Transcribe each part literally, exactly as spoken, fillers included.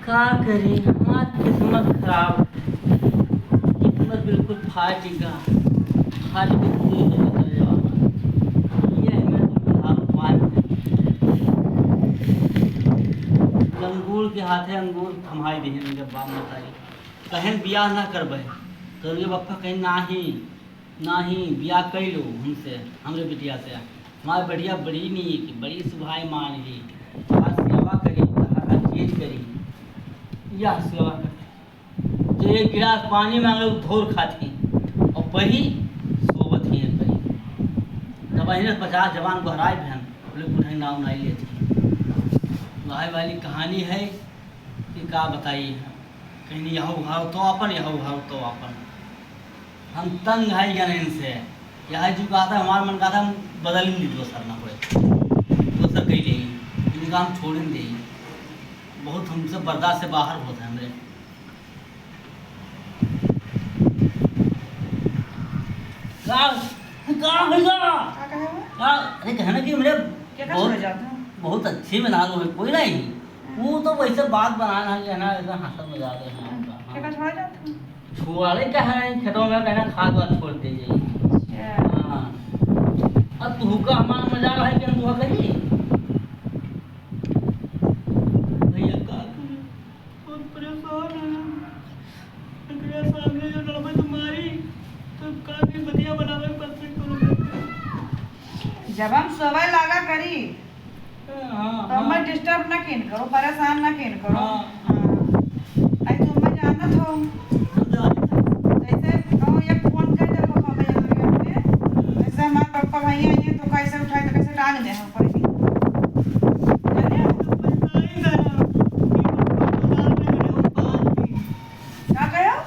का करी, हमार किस्मत खराब है। किस्मत बिल्कुल फाट गा। फाट के पूरी हो जाता है जवान। ये है, मैं तो हाल पार है। लंगूर के हाथे अंगूर थमाई दिहे इनके बाप मतारी। कहें बियाह ना करबे, तो उनके बप्पा कहें, "नाही, नाही, बियाह कई लो हमसे, हमरे बिटिया से। हमार बिटिया बड़ी नीक, बड़ी सुभाई मान ही, तोहार सेवा करी, तोहार हर चीज करी।" यह सेवा कर, जो एक गिलास पानी मांगे, वो धोर खाती, और पही सोवत ही है पही। तब इन्हें पचास जवान गोहराए बहन, बोले, "बुढ़ई नाव नाई लेती।" वही वाली कहानी है कि का बताई है। कहीं यह उघार तो आपन, यह उघार तो आपन। हम तंग है जन इनसे। यह जो कहा था, हमारा मन कहा था, हम बदल ही नहीं, दोसर ना होए, दोसर कही नहीं, इनका हम छोड़ ही नहीं। बहुत हमसे बर्दाश्त से बाहर होते हैं हमरे। का, का भैया? का कहे हो? का, अरे, कहना कि हमरे केका बहुत, छोड़े जात हो? बहुत अच्छे में ना रहे, कोई नहीं। हम्म। वो तो वैसे बात बनाए ना, कहना ऐसा हंसत मजाक है हमका। हाँ। केका छोड़े जात हो? छुआरे का है, खेतों में कहना खाद वाद छोड़ दे जाई। अच्छा। हाँ। अब तू का हमार मजाल है कि हम दुआ करी? भैया का करी? बहुत परेशान है। एकरे सामने जो लड़बे तो मारी, तो का भी बतिया बनावे पड़ते कोनो। जब हम सोवे लागा करी, हाँ, तो हमें हाँ। Disturb ना किन करो, परेशान ना किन करो। हाँ। हाँ। आई तुम मैं जानत हो। हम जानत हो। जैसे कहूँ एक फोन कर दे पापा भैया के अपने, जैसे हमारे पापा भैया आइए तो कैसे उठाए, तो कैसे टांग दे हम पड़ी। जाने हो? तो पैसा ही देना। का कहो?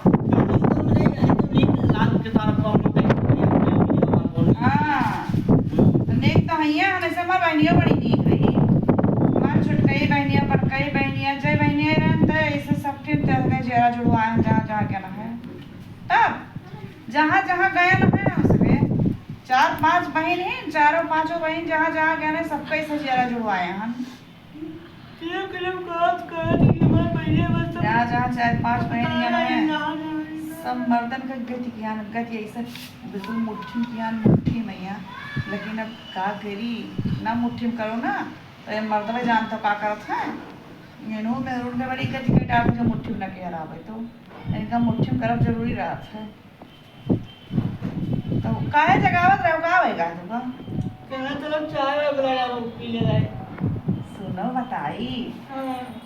हाँ। तो नेक तो हइये हन, ऐसे हमार बहनिया बड़ी नीक रही। हमार छोटकई बहनिया, बड़कई बहनिया, जय बहनिया रहन, त ऐसे सबके दिल में जियरा जुड़वाए हैं, जहाँ, जहाँ के ना है। तब जहाँ, जहाँ गए ना है, उसके चार पांच बहिन हैं, चारों पांचों बहिन जहाँ, जहाँ गए ना, सबका ऐसे जियरा जुड़वाए हैं। ये कलम का आज कहा थी कि हमारे पहले बस सब जहाँ, जहाँ चार पाँच बहन पता यहाँ है, है, यहाँ नहीं है। सब मर्दन का गति ज्ञान, गति ऐसा बिल्कुल मुट्ठी ज्ञान, मुट्ठी में यहाँ। लेकिन अब का करी, ना मुट्ठी में करो ना, तो ये मर्दवे जानत हो का करत है। इन्हों में उनके बड़ी गति के डाल के मुट्ठी में ना के हरावे, तो इनका मुट्ठी में करब जरूरी रहत है। तो काहे जगावत रहो, का होई गा तुका? कहे तो लोग चाय वाय बुला रहा, पी ले रहे। सुनो बताई, हाँ।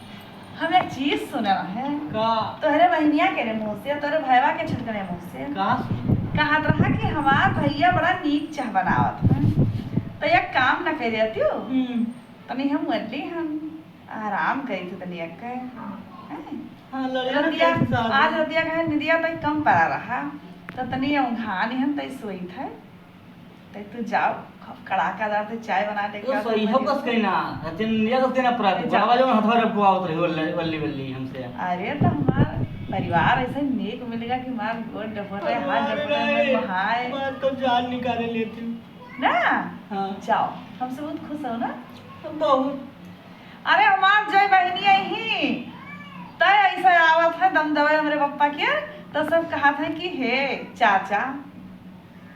हम एक चीज सुने रहे। का? तोहरे बहिनिया के रे मुँह से, तोहरे भैया के छोटकने मुँह से। का सुने? कहत रहा कि हमार भैया बड़ा नीक चाह बनावत है। तो एक काम न कर देती हो? हम्म। तनी हम वल्ली हम आराम करी थी तनी अक्के। हैं? हाँ, लड़िया रतिया, कैसे साहब? आज रतिया कहे निदिया तई कम पड़ा रहा, तो तनी औंघा निहन तई सोई थे। तई तू जाओ, खूब कड़ाकादार से चाय बना लेके वो आओ, सही हो तुम कस के ना, रतिया निदिया कस के ना पड़ा, तू जाओ। बाबा जो हथवा रखवावत रही, वल्ली, वल्ली, वल्ली हमसे। अरे, तो हमार परिवार ऐसे नेक मिलेगा कि हमार गोड़ डफोटे, हाथ अरे डफोटे, नहीं, हमार बहाए। मैं तो जान निकाले लेती हूँ। ना? हाँ। जाओ, हमसे बहुत खुश हो ना? बहुत। अरे हमार जय बहिनी अही, तय ऐसे आवत है दम दवे हमरे पप्पा के, तो सब कहत है कि हे चाचा,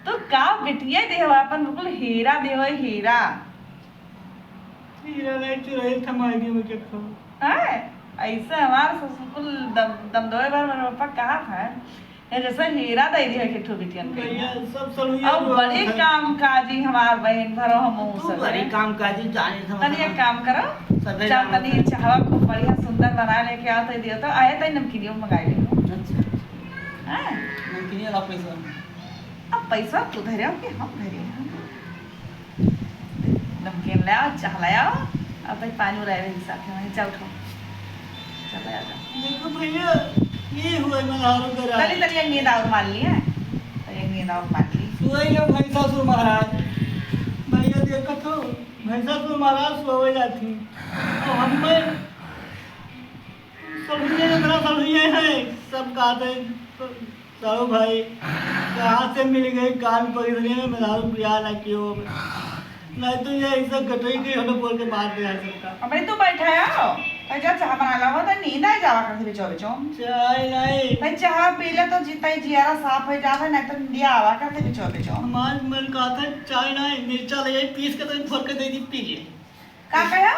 तू का बिटिया देहो, अपन बिल्कुल हीरा देहो, हीरा। हीरा नहीं चुराई थमाई दियो मुझे खो। हैं? ऐसे हमार ससुर कुल दम, दम दवे बार मेरे पप्पा कहत है, ए, जैसे हीरा दे दिया के ठो बिटियन के। भैया, सब सड़ुइया अब जो बड़ी है। काम काजी हमार बहन भरो हम तू सब बड़ी है। काम काजी जाने से तनी मतलब एक काम करो, सबे चल जानो तनी है। चाहवा खूब बढ़िया सुंदर बना लेके आओ तो दियो तो आए तनी नमकीनियो मंगाई ले। अच्छा। हैं? नमकीनियो ला पैसा। अब पैसा तू धरे हो कि हम धरे हैं? नमकीन ले आओ, चाह ले आओ, अब भाई पानी उड़ाए रही साथ में, जाओ उठाओ। चल ले आओ, जाओ। देखो भैया, ये हुआ मेहरारू का राज। तनी, तनी एक नींद और मार ली है, तनी एक नींद और मार ली। सोए लो भैंसासुर महाराज। भैया देखो तो, भैंसासुर महाराज सोवे जाती। तो हम में सड़ुइये इतना सड़ुइये हैं, सब कहते हैं, "साहू भाई, कहाँ से मिल गई कान पकड़ रही है, मेहरारू बियाह ना कियो।" नहीं तो ये ऐसा गटई के हमें बोल के मार दे है सबका। अबे तू बैठा है, आओ, तो जा चाह बना ला, हो तो नींद आ जावा करत बिचो बिचो। चाय नहीं। भाई, चाह पी ले तो जितना ही जियारा साफ हो जात है, नहीं तो नींदिया आवा करत बिचो बिचो। हमार मन कहत है चाय नहीं, मिर्चा ले आई पीस के तो घोर के दे दी, पी ले। का कहा?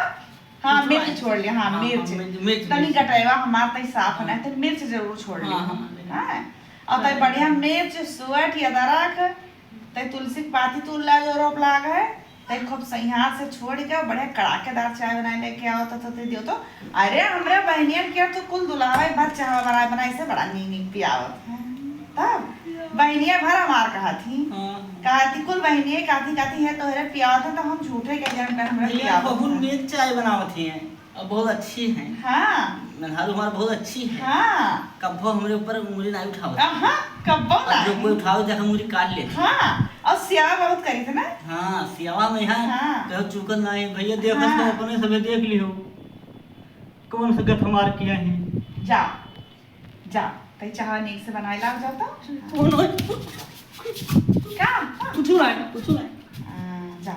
हाँ, मिर्च छोड़ लिया। हाँ, हाँ, मिर्च। हाँ, मिर्च, मिर्च, तनी मिर्च। गटैवा हमार तई साफ हाँ। नहीं तो मिर्च जरूर छोड़ लिया। हाँ, हाँ, हाँ। हाँ। और तई बढ़िया मिर्च, सुअट, अदरक, तई तुलसी के पाती तूल ला जो रोप लाग है, तई खूब सैहार से छोड़ के बढ़िया कड़ाकेदार चाय बनाए लेके आओ तो, तो तई दियो तो। अरे, हमरे बहनियन के तो कुल दुलावे भर चाय बनाए, बनाए से बड़ा नीक नीक पियावत है। तब बहनिया भर हमार कहत ही। हाँ। कहत ही कुल बहनिया कहत ही, कहत ही है तोहरे पियावत है तो हम झूठे के जन पे हमरे भैया पियावत बहुत है। नीक चाय बनावत ही हैं। अब बहुत अच्छी हैं। हाँ। मेहरारू हमार बहुत अच्छी है। हाँ। कब्बो हमरे ऊपर उंगली नहीं उठावत। हाँ, कब्बो और जो नहीं। कोई उठावे, तो हम उंगली काट लेते। हाँ, और सियावा बहुत करी थे ना? हाँ, सियावा में है। हाँ। कहो चुकन नहीं, भैया देख हाँ। तो अपने सबे देख लियो। कौन संगत हमार किया है? जा, जा, तई चाह नीक से बनाए लाओ जाता। कौन हो? का? कुछ नहीं, कुछ नहीं। हाँ, जा।